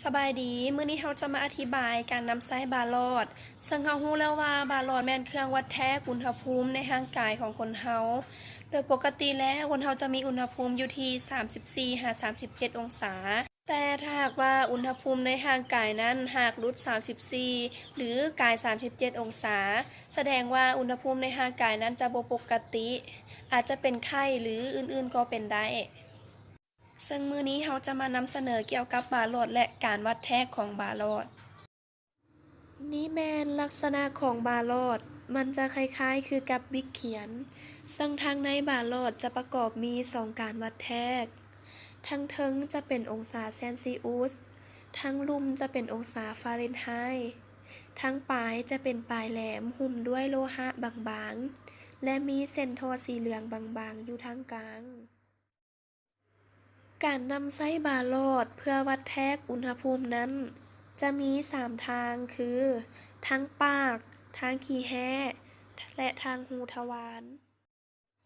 ສະບາຍດີ, ມື້ນີ້ເຮົາຈະມາອະທິບາຍການນຳໃຊ້ບາຫຼອດ. ເຊິ່ງເຮົາຮູ້ແລ້ວວ່າບາຫຼອດແມ່ນເຄື່ອງວັດແທກອຸນຫະພູມໃນຮ່າງກາຍຂອງຄົນເຮົາ. ໂດຍປົກກະຕິແລ້ວ ຄົນເຮົາຈະມີອຸນຫະພູມຢູ່ທີ່ສາມສິບສີ່ຫາສາມສິບເຈັດອົງສາ. ແຕ່ຖ້າຫາກວ່າອຸນຫະພູມໃນຮ່າງກາຍນັ້ນຫາກຫຼຸດສາມສິບສີ່ ຫຼື ກາຍສາມສິບເຈັດອົງສາ, ສະແດງວ່າອຸນຫະພູມໃນຮ່າງກາຍນັ້ນຈະບໍ່ປົກກະຕິ, ອາດຈະເປັນໄຂ້ ຫຼື ອື່ນໆກໍເປັນໄດ້. ເຊິ່ງມື້ນີ້ເຮົາຈະມານຳສະເໜີກ່ຽວກັບບາຫຼອດ ແລະ ການວັດແທກຂອງບາຫຼອດ. ນີ້ແມ່ນລັກສະນະຂອງບາຫຼອດ, ມັນຈະຄ້າຍໆຄືກັບບິກຂຽນ. ເຊິ່ງທາງໃນບາຫຼອດຈະປະກອບມີສອງການວັດແທກ. ທາງເທິງຈະເປັນອົງສາເຊນຊີອຸສ, ທາງລຸ່ມຈະເປັນອົງສາຟາເຣັນໄຮ. ທາງປາຍຈະເປັນປາຍແຫຼມ, ຫຸ້ມດ້ວຍໂລຫະບາງໆ ແລະ ມີເສັ້ນທໍ່ສີເຫຼືອງບາງໆຢູ່ທາງກາງ. ການນຳໃຊ້ບາຫຼອດເພື່ອວັດແທກອຸນຫະພູມນັ້ນ ຈະມີສາມທາງ ຄື ທາງປາກ, ທາງຂີ້ແຮ້ ແລະ ທາງຮູທະວານ.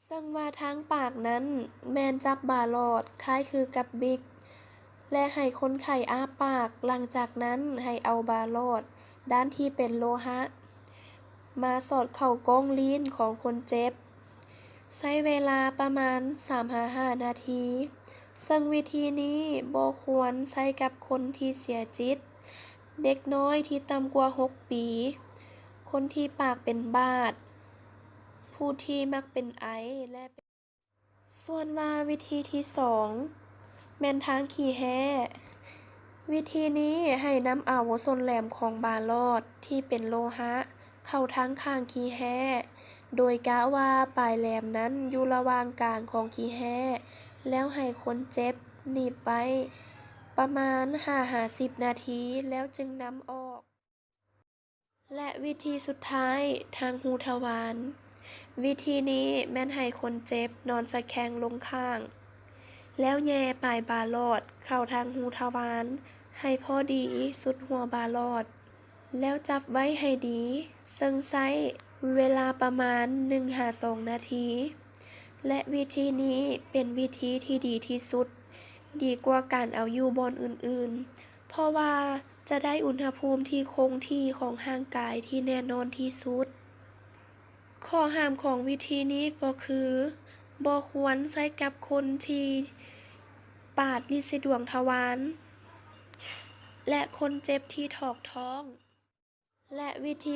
ເຊິ່ງວ່າທາງປາກນັ້ນແມ່ນຈັບບາຫຼອດຄ້າຍຄືກັບບິກ ແລະ ໃຫ້ຄົນໄຂ້ອ້າປາກ, ຫຼັງຈາກນັ້ນໃຫ້ເອົາບາຫຼອດດ້ານທີ່ເປັນໂລຫະ ມາສອດເຂົ້າກ້ອງລີ້ນຂອງຄົນເຈັບ. ໃຊ້ເວລາປະມານສາມຫາຫ້ານາທີ, ເຊິ່ງວິທີນີ້ບໍ່ຄວນໃຊ້ກັບຄົນທີ່ເສຍຈິດ, ເດັກນ້ອຍທີ່ຕ່ຳກວ່າຫົກປີ, ຄົນທີ່ປາກເປັນບາດ, ຜູ້ທີ່ມັກເປັນໄອ ແລະ ສ່ວນວ່າວິທີທີສອງ ແມ່ນທາງຂີ້ແຮ້. ວິທີນີ້ໃຫ້ນຳເອົາສ່ວນແຫຼມຂອງບາຫຼອດທີ່ເປັນໂລຫະເຂົ້າທາງຂ້າງຂີ້ແຮ້, ໂດຍກະວ່າປາຍແຫຼມນັ້ນຢູ່ລະຫວ່າງກາງຂອງຂີ້ແຮ້, ແລ້ວໃຫ້ຄົນເຈັບໜີບໄວ້ປະມານຫ້າຫາສິບນາທີ ແລ້ວຈຶ່ງນຳອອກ. ແລະ ວິທີສຸດທ້າຍ, ທາງຮູທະວານ. ວິທີນີ້ແມ່ນໃຫ້ຄົນເຈັບນອນສະແຄງລົງຂ້າງ, ແລ້ວແຍ່ປາຍບາຫຼອດເຂົ້າທາງຮູທະວານໃຫ້ພໍດີສຸດຫົວບາຫຼອດ, ແລ້ວຈັບໄວ້ໃຫ້ດີ, ເຊິ່ງໃຊ້ເວລາປະມານໜຶ່ງຫາສອງນາທີ. ແລະ ວິທີນີ້ເປັນວິທີທີ່ດີທີ່ສຸດ, ດີກວ່າການເອົາຢູ່ບ່ອນອື່ນໆ, ເພາະວ່າ ຈະໄດ້ອຸນຫະພູມທີ່ຄົງທີ່ຂອງຮ່າງກາຍທີ່ແນ່ນອນທີ່ສຸດ. ຂໍ້ຫ້າມຂອງວິທີນີ້ກໍຄື ບໍ່ຄວນໃຊ້ກັບຄົນທີ່ປາດລິດສະດວງທະວານ ແລະ ຄົນເຈັບທີ່ຖອກທ້ອງ ແລະ ວິທີ